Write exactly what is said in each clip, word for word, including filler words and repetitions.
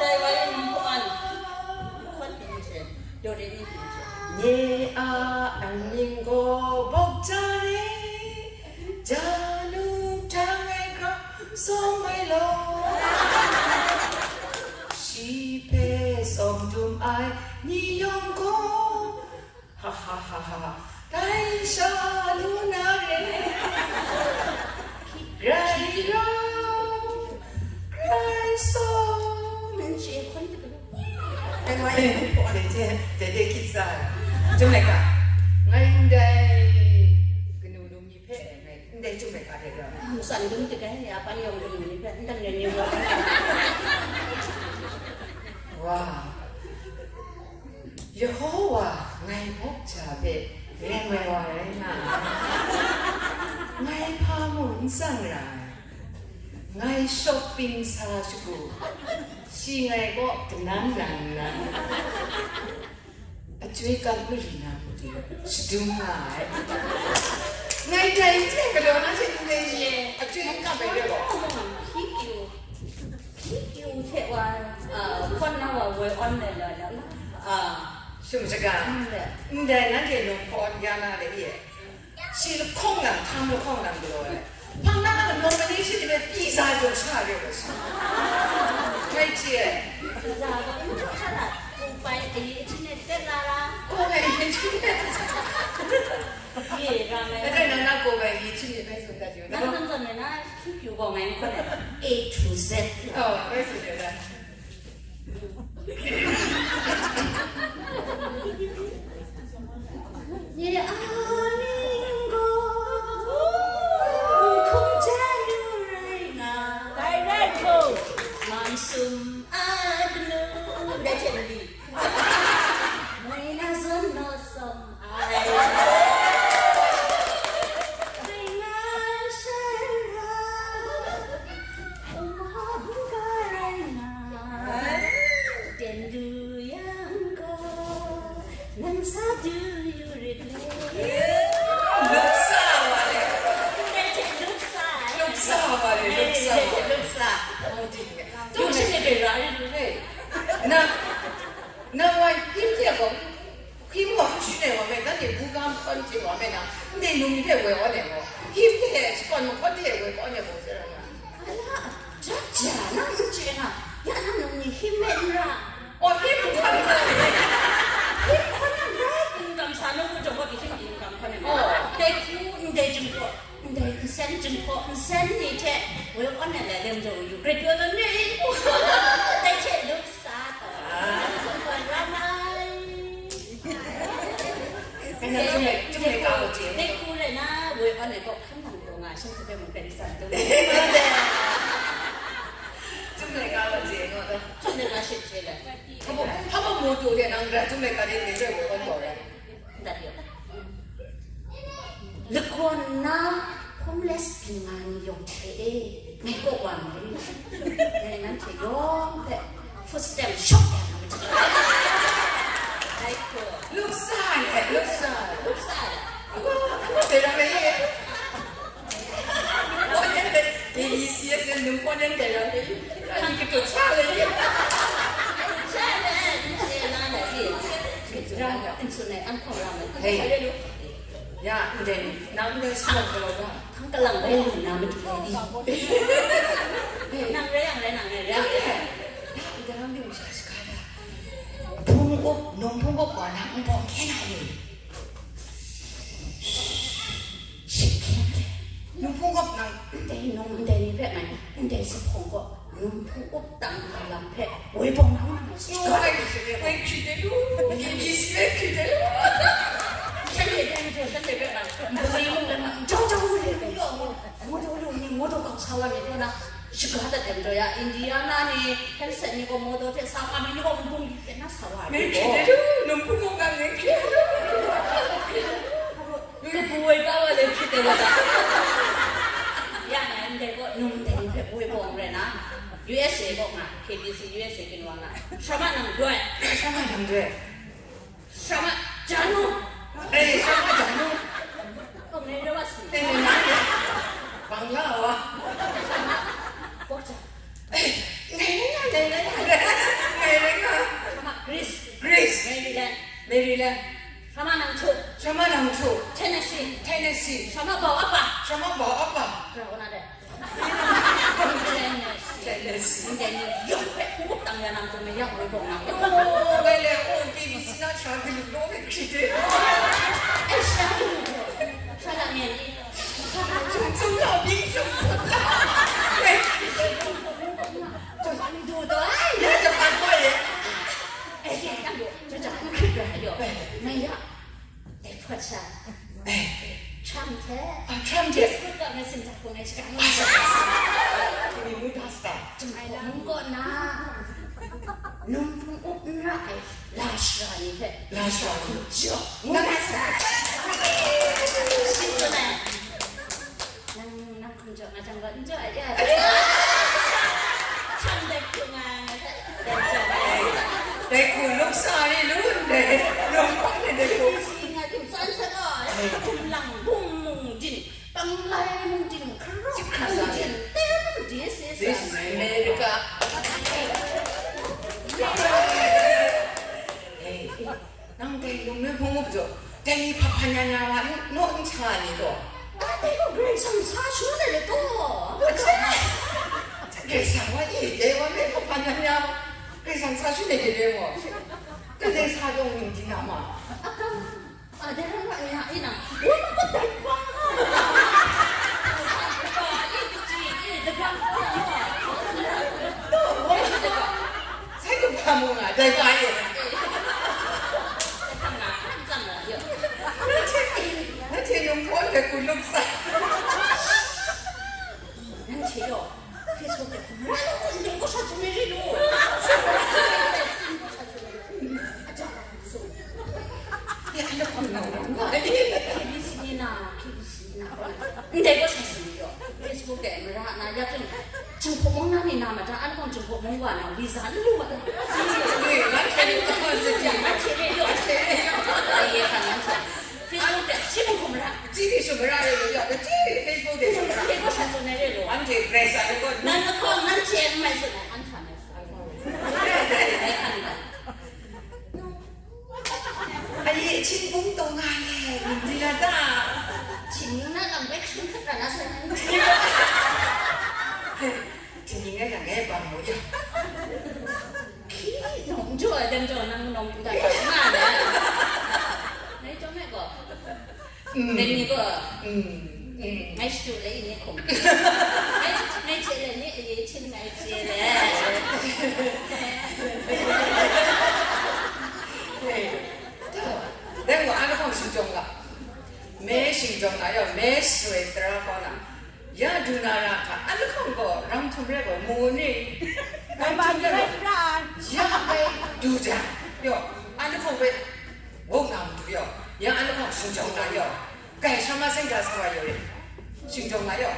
Dai wa e num hpaw an. Hpaw an pyi hte, do re ni pyi hte. Nye a ang ning gaw bawk ja re, ja nu htang ai hkra sawm ai law. Shi hpe sawm dum ai ni yawng gaw, ha ha ha ha, dai sha lu na re. Grai grau, grai sawm. Dai wa e num hpaw an. Dai hte, dai de hkyit sa ai. Chyum laika, ngai Ndai kanu num ni hpe ngai ndai chyum ai hta hte rau. Matsan dum hte gai ya, pan yawng kanu ni hpe n dan rai ni wa. Wa, Yehowa ngai hpawk ja hpe rem ai wa rai nga ai. Ngai hpa mung n tsang ra ai. Ngai shopping sa shagu, shi ngai kaw kanan lang nnan, achyoi kan mari na matu shadum nga ai. Ngai dai hte galaw na hte ndai shi achyoi n kap ai re gaw. Hkyu, hkyu hte wa, ah, hkawn na wa woi awn ai la la la. Ah, shum shaga. Mm, le. Ndai nanhte num hkawn ya na le ye. Shi lahkawng lang, htam lahkawng lang galaw ai. Hpang na a nomination ni hpe pyi sa jaw sha re ai shi. Ngai chye ai. Pyi sa gaw n jaw sha la, kungpai ayi ahti e tet la la. Kungpai ayi ahti e. Ye, ra mai. Nang dai na, na kungpai ayi ahti e bai tsun dat yu. Nang nang zawn na, hkyu gaw ngai n hkawn ai. A to Z. Oh, bai tsun yu dat. Ye a ning gaw, hkum ja yu rai nga. Dai rai hku. Mam sum a kanu, dai hte mali. Moi na zawn naw sawm ai. Dai nga shara. Uma hungga rai nga, ten du yang gaw, nang sa du yu rit le. Luksa wa le. Ndai hte luksa ai. Luksa wa le, luksa wa. Ndai hte luksa. Oh, di. Dong shi ne bai ra rit lu le. Na, na wai him de gaw. Hkyi mung hkam shi nai wa me, nanhte bu ga mahkawn hte wa me na, ndai num ni hpe woi awn ai gaw, hkyi hpe shakawn mahkawn hte woi awn ai gaw, sai rai nga. Ala, jaja, nang n chye na, ya nang num ni hkyi hpe n ra. Oh, hkyi mahkawn hte. Hkyi mahkawn n ra. N kamsa nu mu jawng gaw, hkyi hkyi n kamhkawn ai. Oh. Dai hku, ndai jinghpaw, ndai nsen jinghpaw, nsen ni hte woi awn ai lai lem jaw yu, grit pyaw tawn re. Dai hte lup sa taw. Sa tawn ra mai. Ngai na Chyum Laika, Chyum Laika gaw chye. Dai hku rai na, woi awn ai gaw hkan nang taw nga, shing hte mung pen san taw. Chyum Laika gaw chye, ngaw taw. Chyum Laika shit chye le. Hpa baw, hpa baw mu tu de nang ra Chyum Laika de ni re woi awn taw re. Ndat yaw. Lagawn na homeless byin nga ni yawng hte e, ngai kaw wa ma ri, ngai nanhte yawng hpe food stamp shawk ya na machyi. Dai hku. Luksa ai, luksa ai. Luksa ai. Dai rai e. Numhpaw nen dai, A B C S nen numhpaw nen dai rai e. Ani katut sha le e. Sha le, n chye na le e. Ra, n tsun ai, an hkawng ra ma. Hey. Ya, ndai, nang ndai sa gaw ga. Hkang kalang bai lu na matu ai di. Nang rai yang rai, nang rai yang rai. Ya, ndai nang ding sha sha da. Hpung up, num hpung up gaw nang n bawng hkye na ni? Shik hkye na de. Num hpung up nang. Ndai num, ndai ni hpe ngai, ndai zuphpawng gaw. Num hpung up tang na lam hpe woi bawng na nga na shi. Woi, woi, hkrit de lu, A B C bai hkrit de lu. Shanhte hpe majaw, shanhte hpe ma. Mbali mung lam ma, jau jau lu de lu. Motor lu ni, motor hkawng sa wa myit ngu na, shaga dat dem jaw ya, Indiana ni, handset ni gaw motor hte sa wa myit ni gaw, nbung li hte na sa wa ai. Ngai hkrit de lu, num hpung up nang ngai hkrit de lu. Kabu ai kau wa le hkrit ai wa ta. Ya nga ndai gaw num ndai ni hpe woi bawng rai na, U S A kaw nga, K B C U S A ginwang nga, Sharma nang doi. Sharma nang doi. Sharma Janu. Eh, Sharma Janu. Kong ne rawa si. Eh, ne na. Bangla wa. Sharma Bokcha. Eh, ngai rai nga, ngai rai nga. Ngai rai nga. Sharma Greece. Greece. Maryland. Maryland. Sharma nang chu. Sharma nang chu. Tennessee. Tennessee. Sharma bau apa. Sharma bau apa. Ra wana de. Tennessee. Tennessee. Ndai ni yawng hpe hpung up tang ya nang hkum mayang woi bawng na. Oh, ngai le, oh, K B C na sha galu law hpe hkrit de. Eh, sha galu. Sha la ngai. Sha la ngai. Sha la ngai. Japan du to ai. Ya, Japan wa ye. Eh, ya, ya, ya, Japan hkrit rai yo. Ngai ya. Dai Hpawt sha. Trump hte. Ah, Trump hte. Facebook kaw Messenger hpung ai shaka ngu. Kimi ngu da sa. Jumhpawt mung kaw na. Num hpung up n ra ai. La shara ni hte. La shara ni. Hkum jaw. Ngu da sa. Shi tsun ai. Nang, nang hkum jaw, nga jang gaw n jaw ai, ya. Hkam dai hku nga, nga dai, dai jaw ai. Dai hku luksa ni lu ndai, lung hpang ni dai hku. Si nga tim san san ai, hkum lang bung mung jin, pang lai mung jin, hkarup mung jin, tem, this is This is America. Hey. Nang dai lung me hpung up jaw, dai ni hpa hpa nya nya wa n, naw n sa ni gaw? A, dai gaw Karai Kasang sa shangun ai le gaw. Karai Kasang wa i, dai wa me hpa hpa nya nya wa, Karai Kasang sa shangun ai de re gaw. Dai dai sa yawng ning di na ma? Akam, a, dai ram wa nya i nang, wa ma gaw dai wa. Dai wa, i, kaji, i, dai wa. Naw, wa ma gaw. Sai kaw hpa mu nga, dai ba e. Nanhte, nanhte num hpawn hpe hku luk sai. Nanhte gaw, Facebook de hku mara lu, ndai gaw sha tsun ai re lu. Aja, so. Ya, ya, hkum nang nang. K B C ni na, K B C ni na. Ndai gaw sha tsun ai re. Facebook de mara na, ya, Jinghpaw mung na ni na mada, anhkawng Jinghpaw mung wa na, visa n lu wa na. Ui, wan hkyen lu taw, zi ji. Wan hkyen lu, wan hkyen lu. Ai, ye hkang wan hkyen. Facebook de, shi mung hkum ra. Ji ni shum ra re lu, ya, ji Facebook de shum ra. Ke ko sha tsun ai re lu. Wan hte, Grace a re ko. Nan lahkawng, nan hte n mai tsun ai, an hta mai tsun ai. Ai, hkang wan. Aye, hpyi bung taw nga le, myit di na ta? Hpyi na lam bai hkring hkrat na sa. Hpyi na lam e bang mu ya. Hpyi nong jaw ai dan jaw nang nong da ta nga le. Ngai jaw me gaw. Mm. Ngai ni gaw. Mm. Mm. Ngai shadu le, i ni hkum. Ngai, ngai hte le ni, aye hpyi ngai hte le. Hey. Dai wa, anhte hpawng shingjawng ga. Me shingjawng ga, ya, me soi tara hkaw na. Ya du na ra hta, anhte hpawng gaw, rang htum re gaw, mu ni. Rang htum re gaw. Ya bai du jang, yaw, anhte hpawng bai, wong na matu yaw, ya anhte hpawng shingjawng ga yaw. Kai, shama seng ga sa wa yaw re. Shingjawng ga yaw.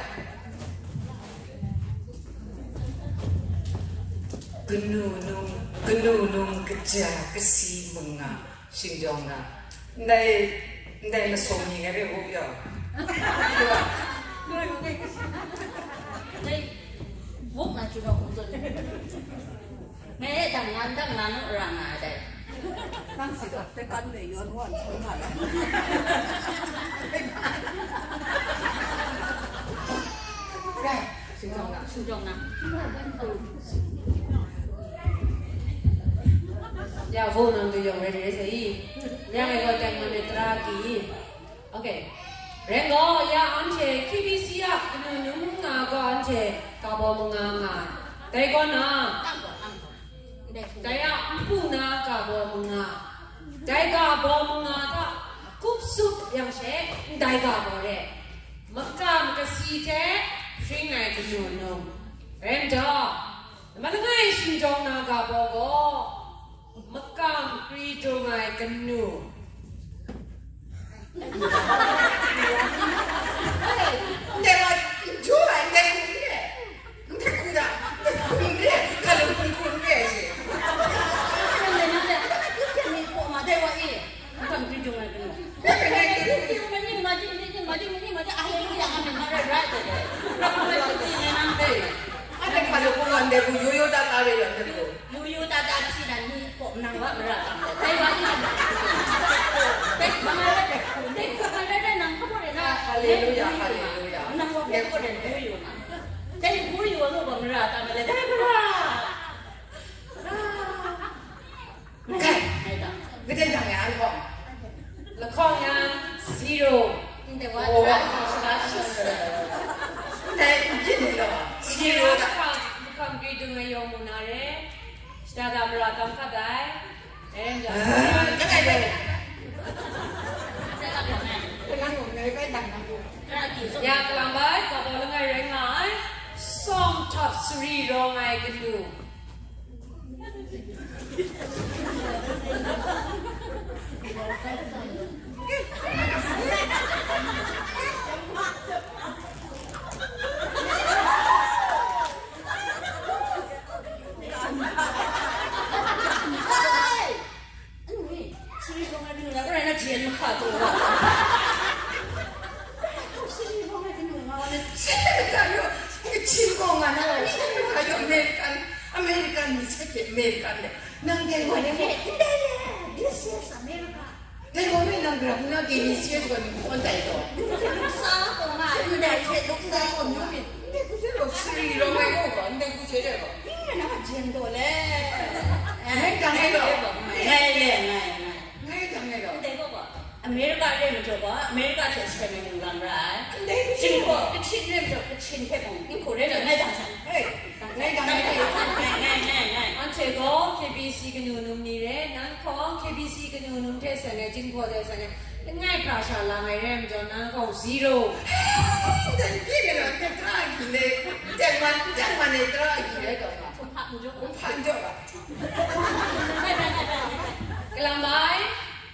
Kanu num, kanu num kaja kasi manga. Shingjawng na. Ndai, ndai masum ni ngai hpe up yaw. Ndai, wok na chyu na hkum tsun. Ngai e dang nan, dang nan u ra nga ai dai. Nang si gaw, te kan de yawn wan sung nga la. Rai, shingjawng na. Shingjawng na. Ya, wo nang du yawng rai rai sa i. Ya, ngai gaw teng na myit tara ki i. Okay. Rai gaw, ya anhte K B C a kanu num nga gaw anhte ka baw manga nga ai. Dai kaw na, dai a npu na ka baw manga, dai ka baw manga hta kup sup yang she, ndai ka baw re. Makam kasi hte hpring ai kanu num. Rai nta, Lama langai shingjawng na ga baw gaw, makam kri dung ai kanu. Ndai wa, jaw ai, ndai hku n re. Ndai hku da, ndai hku n re, hkalum hpung hku n re ai she. Ndai wa e. Makam kri dung ai kanu. Ning ma di, ning ma di, ning ma di, ning ma di, haleluya, amen, ma rai rai de. Makam kri dung ai nang de. Anhte hpa law hpung wa ndai hku, yo yo ta ta re yang hte hku. Yo yo ta ta hpyi na ni kaw nang wa mara tam de. Dai wa ni. Dai hku ma rai rai, dai hku ma rai rai nang hpa re na. Haleluya, haleluya. Nang wa hpa re yo yo na. Dai hku yo wa lo wa mara tam de. Dai mara. Kai, kadai dang ya lahkawng. Lahkawng ya, zero. Ndai wa, oh, wa, wa, wa, wa. Ndai, yin ni lo. Zero. Makam, makam kri dung ai yawng mu na re. Shada da mara tam hkat dai. Eh, ya. Ah, kadai dang. Ndai wa, Nga du na, ko rai na jen ma hka tu. Ko rai hkau sini ko nga du nga wa na jen ma hka yo. Chin ko nga na wa jen ma hka yo, American, American ni sa ke American le. Nang dai wa ne mo? Ndai le, this is America. Dai wa ne nang grab na ke ni siya ko ni ko ndai ko. Luksa ko nga, ndai che luksa ko nga. Ndai ku che lo, sri lo ngai ko ko, ndai ku che lo. Ni na jen do le. Ngai dang ngai lo. Ngai le, ngai, ngai. Ngai dang ngai lo. Ndai gaw gaw, America re majaw gaw, America hte sai mai mung lang ra ai. Ndai Kachin gaw, Kachin re majaw, Kachin hte mung, n hku re majaw, ngai dang sai. Hei, ngai dang ngai lo. Ngai, ngai, ngai, ngai. Anhte gaw K B C kanu num ni re, nang gaw K B C kanu num hte sai ngai, Jinghpaw hte sai ngai, langai hpra sha la ngai re majaw, nang gaw zero. Hei, ndai pyi re lo, ndai tara agyi le, ndai man, ndai man e tara agyi re gaw gaw. Kumhpa n jaw. Kumhpa n jaw ga. Galang bai,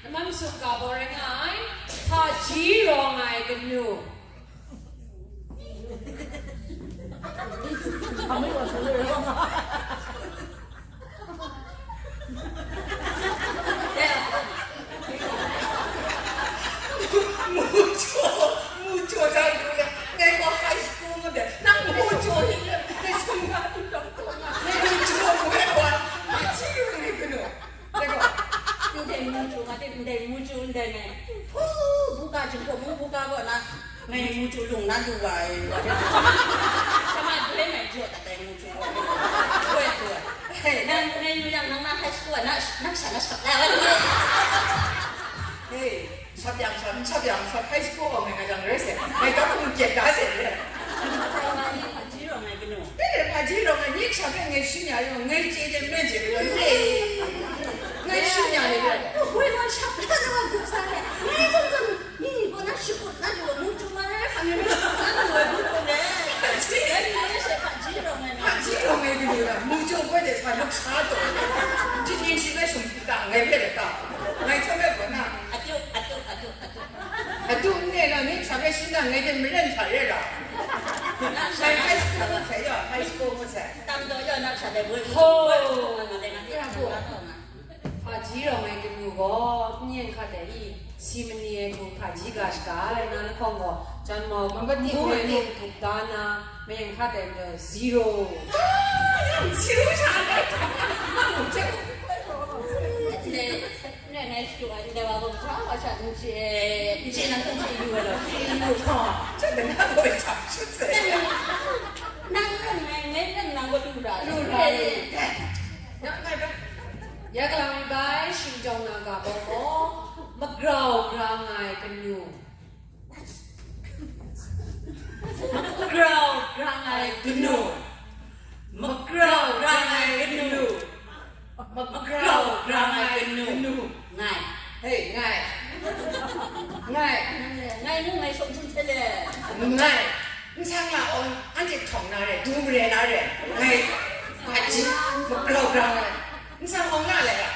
namam sum ga bawng rai nga ai, hpaji rawng ai kanu. Mucho, mucho sa lu le, ngai gaw high school de, nang mucho ni le, high school nga tu dong tu nga, mucho mu le wa, ma chi lu ni kanu. Ndai gaw, ndai muchu, nga te ndai muchu ndai ngai. Hpu, buga jingkawm mung buga gaw na, ngai muchu lung na lu wa ai, wa de. Sama gule ngai jaw dat ai muchu. Woi, woi. Hei, nang, ngai yu yang nang na high school na, na sha, na sha la wa de. Hei. Shap yang shap, shap yang shap, high school awng ai nga jang rai se. Ngai kap hkum kyat da se re. Hpaji rawng ai kanu. Dai re hpaji rawng ai, nyi shap yang ngai shing ya yang, ngai chye de men chye de, ngai, ngai shing ya de re. Tu goi wan shap la na wan gup sa re. Ngai zam zam, ni ko na shakut na lu, mu tu ma na hkam ya na shakut na lu, lu ko le. Ngai ni ngai se hpaji rawng ai. Hpaji rawng ai kanu la, mu tu goi de sa luk sa to. Jin yin shi ngai shum ta, ngai pe de ta. Ngai chom e ko na. Atu, atu, atu, atu. Adu n ne na, ni hta hpe shing na, ngai hte maren hta re ra. Ngai high school ngut sai yaw, high school ngut sai. Tam taw yaw, na hta de woi. Ho! Hpaji rawng ai kanu gaw, n yen hka de i, si mani ai hku hpaji ga shaga ai, na lahkawng gaw, jan mau, mabati ngu ai hku gup da na, mayen hka de majaw, zero. Ah, yang zero sha ai, ma mu hte. Ndai, ndai shadu ai, ndai wa gaw, hpa wa sha n chye, n chye nang hkrum chye yu ai law, chye yu gaw, chyoi de na gaw, chap shut sai. Nang ren ngai, ngai ren nang gaw lu ra, lu ra. Nang ngai bai. Ya galang bai, shingtawng na ga gaw gaw, magrau grang ai kanu. Magrau grang ai kanu. Magrau grang ai kanu. Magrau grang ai kanu. Ngai. Hei, ngai. Ngai. Ngai nu ngai shawng htum hte le. Ngai. Nsang la awng, anhte htawng na re, du mare na re. Ngai. Hpaji. Magrau grang ai. Nsang awng na le ga.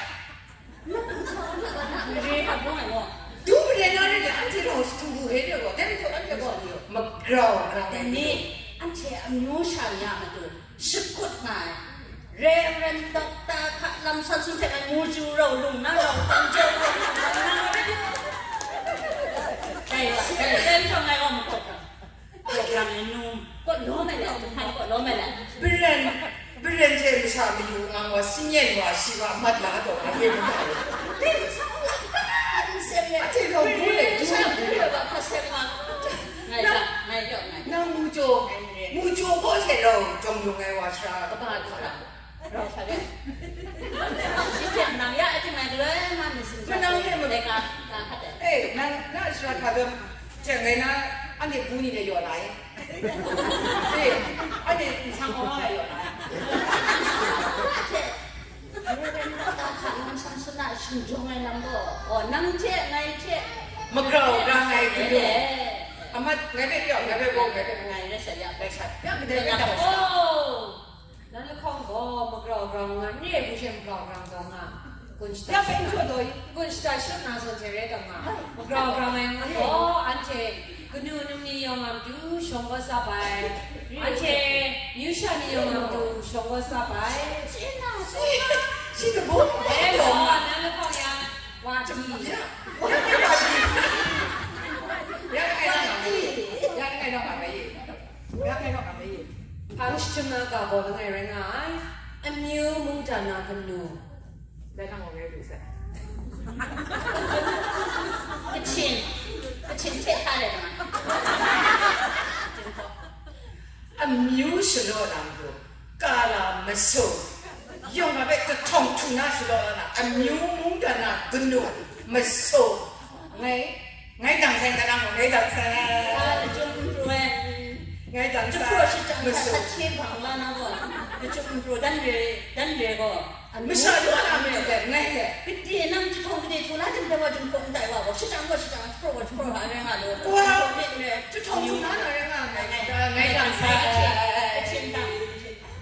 Re hap bung ai gaw. Du mare na re le, anhte rau shadu du he re gaw, dai majaw anhte gaw, magrau grau ai ni, anhte amyu sha ni a matu, shakut nga ai. Reverend Doctor hka lam san sun hte ngai mu ju rau lung na rau hkang jau rau lung na rau. Dai, dai, dai, dai, dai, dai, Kaw lawm ai nu. Kaw lawm ai le, hpai kaw lawm ai le. Beren, beren hte masha mayu nga wa, singyen wa, shi wa, mat la taw, nga hpe mada. Dai masha wa, n sem le. Ate rau bu le, du. Masha bu le wa, hpa sem wa. Ngai ga, ngai yaw, ngai. Nang mu jaw, mu jaw gaw se rau, jawng lung ai wa sha. Kaba hkra. Rau sa de. Shi hte nang ya a ting ai galoi na mi sin. Manang hte ma- Dai ka, ka hkat ai. Eh, nang na shara hta de, hte ngai na, anhte bu ni de yaw lai. Eh, anhte nsang hkawm ai yaw lai. Hte, nang san suna shingjawng ai lam gaw, oh, nang hte, ngai hte. Magrau grang ai kanu. Eh. Amat, ngai hpe yaw, ngai hpe gaw, ngai hpe. Ngai rai sa ya. Rai sa. Ya, kadai rai sa. Oh. Nan lahkawng gaw magrau grau nga, n re ai hku she magrau grau taw nga, gun shata Ya, bai n jaw daw i. Gun shata shut na zawn hte re taw nga, magrau grau ai ngu gaw, anhte kanu num ni yawng a matu shawng kawt tsap ai, anhte myu sha ni yawng a matu shawng kawt tsap ai. Shi na, shi na, shi na bung E gaw, nan lahkawng ya, Wa di. Ya, wa di. Ya, ya, ya, ya, ya, ya, ya. Hpang shajum na ga gaw langai rai nga ai. Amyu mungdan na kanu. Dai nang wa ngai du sai. Kachin. Kachin hte hta rai nga. Amyu shalaw na matu, kala masum, yawng a hpe kahtawng htu na shalaw la na, amyu mungdan na kanu masum, ngai, ngai dang sai, kanang ngai dang sai. Ah, lachyum n pru ai. Ngai dang sai. Jahpraw shajang hta masum. Sat hte bang la na gaw, lachyum n pru, dan re, dan re gaw. Masha lu a na mi le, ngai le. Gade nang jahtawng gade htu la jang dai wa jang hpaw n tai wa gaw, shajang gaw shajang, jahpraw gaw jahpraw, a rai nga lu. Wa, jahtawng htu na na rai nga, ngai, ngai, ngai dang sai.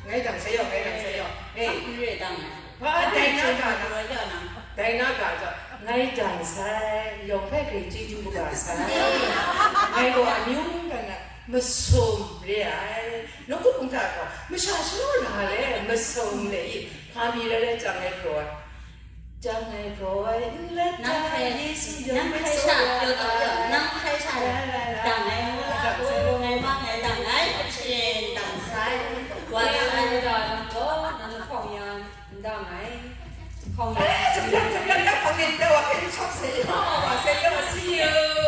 Ngai dang sai yaw, ngai dang sai yaw. Hey. Ba dai na ga na. Dai na ga ga. Ngai dang sai, yawng hpe hkring chyeju ga sai. Ngai gaw amyu mungdan na masum re ai. Nawku kungta gaw, masha shalaw ra le, masum le i, hpa mi rai rai jang ai poi. Jang ai poi, n let nang hkai, Yesu nang hkai sha pyaw taw yaw, nang hkai sha dang ai, ngai ma ngai dang ai, kashi dang sai, wa sai. Nang gaw, nang hkawng yan, n dang ai. Hkawng yan. Eh, jang, jang, jang, jang, hkawng yan, wa hkai shawk se yaw, wa se yaw, see you.